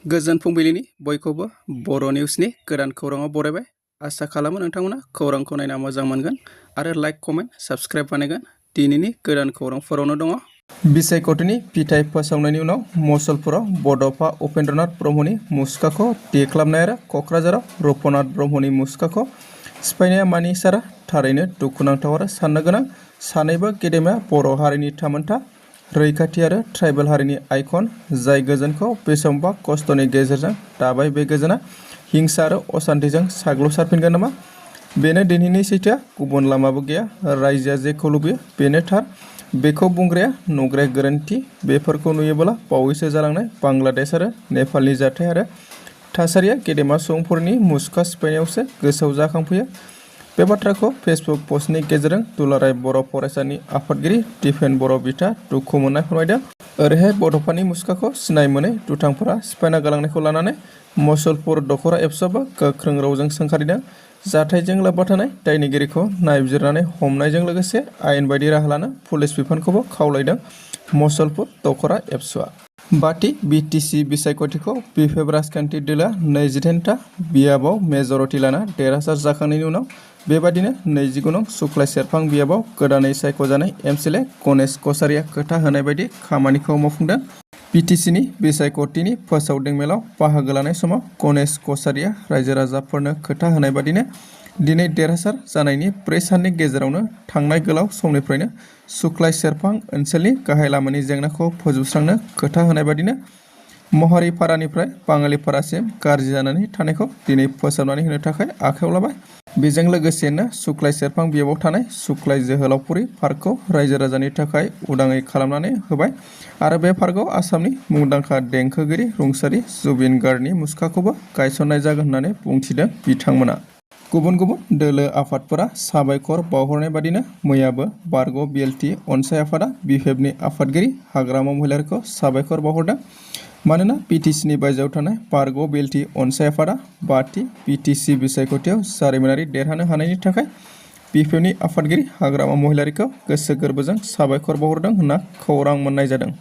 गोजोन फुंबिलिनि बयखौबो बर' निउसनि गोदान खौराङाव बरायबाय। आसा खालामो नोंथांमोना खौरांखौ नायना मोजां मोनगोन आरो लाइक कमेन्ट साबस्क्राइब बानायगोन। दिनैनि गोदान खौरांफोरावनो दङ। बिसायख'थिनि फिथाइ फोसावनायनि उनाव मसलपुराव बड'फा उपेन्द्रनाथ ब्रह्मनि मुसुखाखौ देख्लाबनाय आरो क'क्राझाराव रुपनाथ ब्रह्मनि मुसुखाखौ सिफायनाया मानि इसारा? थारैनो दुखुनांथाव आरो साननो गोनां। सानैबो गेदेमा बर' हारिनि थामोन्था, रैखाथि आरो ट्राइबेल हारिनि आइकन, जाय गोजोनखौ बेसेबांबा खस्थ'नि गेजेरजों दाबाय। बे गोजोना हिंसा आरो असान्थिजों साग्लोबसारफिनगोन नामा? बेनो दिनैनि सैथोआ। गुबुन लामाबो गैया। रायजोआ जेखौ लुबैयो बेनो थार। बेखौ बुंग्राया नुग्राया गोरोन्थि। बेफोरखौ नुयोब्ला बावैसो जालांनाय बांलादेश आरो नेपालनि जाथाय आरो थासारिया गेदेमा सुबुंफोरनि मुसुखा सिफायनायावसो गोसोआव जाखांफैयो। बे बाथ्राखौ फेसबुक पस्टनि गेजेरजों दुलाराय बर' फरायसानि आफादगिरि दिपेन बर' बिथाङा दुखु मोननाय फोरमायदों। ओरैहाय बड'फानि मुसुखाखौ सिनाय मोनै दुथांफोरा सिफायना गालांनायखौ लानानै मसलपुर दख'रा एबसुआबो गोख्रों रावजों सोंखारिदों। जाथायजों लोब्बा थानाय दायनिगिरिखौ नायबिजिरनानै हमनायजों लोगोसे आयेन बायदि राहा लानो पुलिस बिफानखौबो खावलायदों मसलपुर दख'रा एबसुआ। बाथि बिटिसि बिसायख'थिखौ बिपिएफ राजखान्थि दोलोआ 29था बियाबाव मेजरिटि लाना देरहासार जाखांनायनि उनाव बेबादिनो 29 नं सुक्लाय सेरफां बियाबाव गोदानै सायख'जानाय एमसिएलए गणेश कछारिया खोथा होनाय बायदि खामानिखौ मावफुंदों। बिटिसिनि बिसायख'थिनि फोसावदिं मेलाव बाहागो लानाय समाव गणेश कछारिया रायजो राजाफोरनो खोथा होनाय बादिनो दिनै देरहासार जानायनि 4 साननि गेजेरावनो थांनाय गोलाव समनिफ्रायनो सुक्लाय सेरफां ओनसोलनि गाहाय लामानि जेंनाखौ फोजोबस्रांनो खोथा होनाय बादिनो महारिपारानिफ्राय बाङालिपारासिम गाज्रि जानानै थानायखौ दिनै फोसाबनानै होनो थाखाय आखायाव लाबाय। बेजों लोगोसेनो सुक्लाय सेरफां बियाबाव थानाय सुक्लाय जोहोलावफुरि पार्कखौ रायजो राजानि थाखाय उदाङै खालामनानै होबाय आरो बे पार्कआव आसामनि मुंदांखा देंखोगिरि रुंसारि जुबिन गार्गनि मुसुखाखौबो गायसननाय जागोन होननानै बुंथिदों बिथांमोना। गुबुन गुबुन दोलो आफादफोरा साबायखर बावहरनाय बादिनो मैयाबो बारग' बिएलटि अनसाय आफादा बिपिएफनि आफादगिरि हाग्रामा महिलारिखौ साबायखर बावहरदों। मानोना बिटिसिनि बायजोआव थानाय बारग' बिएलटि अनसाय आफादा बाथि बिटिसि बिसायख'थियाव जारिमिनारि देरहानो हानायनि थाखाय बिपिएफनि आफादगिरि हाग्रामा महिलारिखौ गोसो गोरबोजों साबायखर बावहरदों होनना खौरां मोननाय जादों।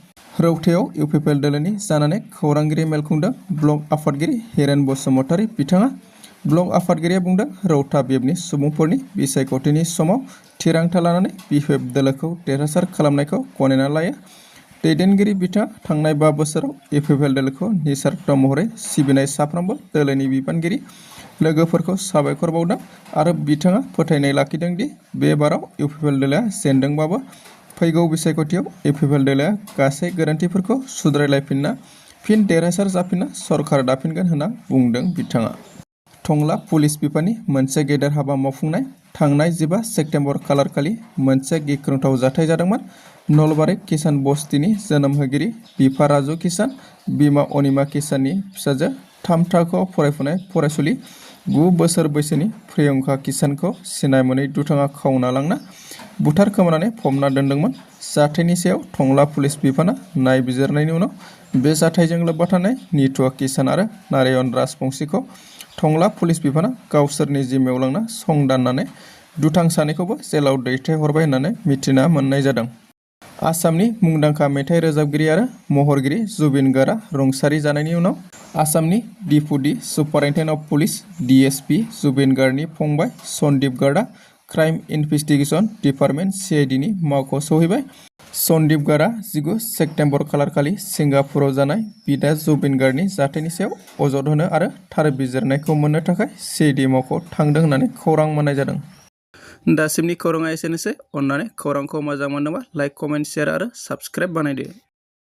रौतायाव इउपिपिएल दोलोनि जानानै खौरांगिरि मेल खुंदों ब्लक आफादगिरि हिरेन बसुमतारी बिथाङा। ब्लक आफादगिरिया बुंदों, रौता बिएफनि सुबुंफोरनि बिसायख'थिनि समाव थिरांथा लानानै बिपिएफ दोलोखौ देरहासार खालामनायखौ गनायना लायो। दैदेनगिरि बिथाङा थांनाय 5 बोसोराव इउपिपिएल दोलोखौ निस्वार्थ महरै सिबिनाय साफ्रोमबो दोलोनि बिबानगिरि लोगोफोरखौ साबायखर बावदों आरो बिथाङा फोथायनाय लाखिदों दि बे बाराव इउपिपिएल दोलोआ जेनदोंबाबो फैगौ बिसायख'थियाव इउपिपिएल दोलोआ गासै गोरोन्थिफोरखौ सुद्रायलायफिनना फिन देरहासार जाफिनना सरकार दाफिनगोन होनना बुंदों बिथाङा। टंला पुलिस बिफाननि मोनसे गेदेर हाबा मावफुंनाय। थांनाय 15 सेप्तेम्बर खालारखालि मोनसे गिख्रंथाव जाथाय जादोंमोन। नलबारि किसान बस्तिनि जोनोम होगिरि बिफा राजु किसान, बिमा अनिमा किसाननि फिसाजो 3 थाखोआव फरायफुनाय फरायसुलि 9 बोसोर बैसोनि प्रियंका किसानखौ सिनाय मोनै दुथाङा खावना लांना बुथारखोमानानै फबना दोनदोंमोन। जाथायनि सायाव टंला पुलिस बिफाना नायबिजिरनायनि उनाव बे जाथायजों लोब्बा थानाय निथुआ किसान आरो नारायण राजबंशीखौ टंला पुलिस बिफाना गावसोरनि जिम्मायाव लांना संदाननानै दुथां सानैखौबो जेलाव दैथायहरबाय होननानै मिथिना मोननाय जादों। आसामनि मुंदांखा मेथाइ रोजाबगिरि आरो महरगिरि जुबिन गार्गआ रुंसारि जानायनि उनाव आसामनि deputy superintendent of police DSP Zubeen गार्गनि फंबाय सन्दीप गार्गआ क्राइम इनभेस्टिगेसन डिपार्टमेन्ट सिआइडिनि मावख'आव सौहैबाय। सन्दीप गार्गआ 19 सेप्तेम्बर खालारखालि सिंगापुराव जानाय बिदा जुबिन गार्गनि जाथायनि सायाव अजद होनो आरो थार बिजिरनायखौ मोननो थाखाय सिआइडि मावख'आव थांदों होननानै खौरां मोननाय जादों। दासिमनि खौराङा एसेनोसै। अन्नानै खौरांखौ मोजां मोनोबा लाइक, कमेन्ट, शेयार आरो साबस्क्राइब बानायदो।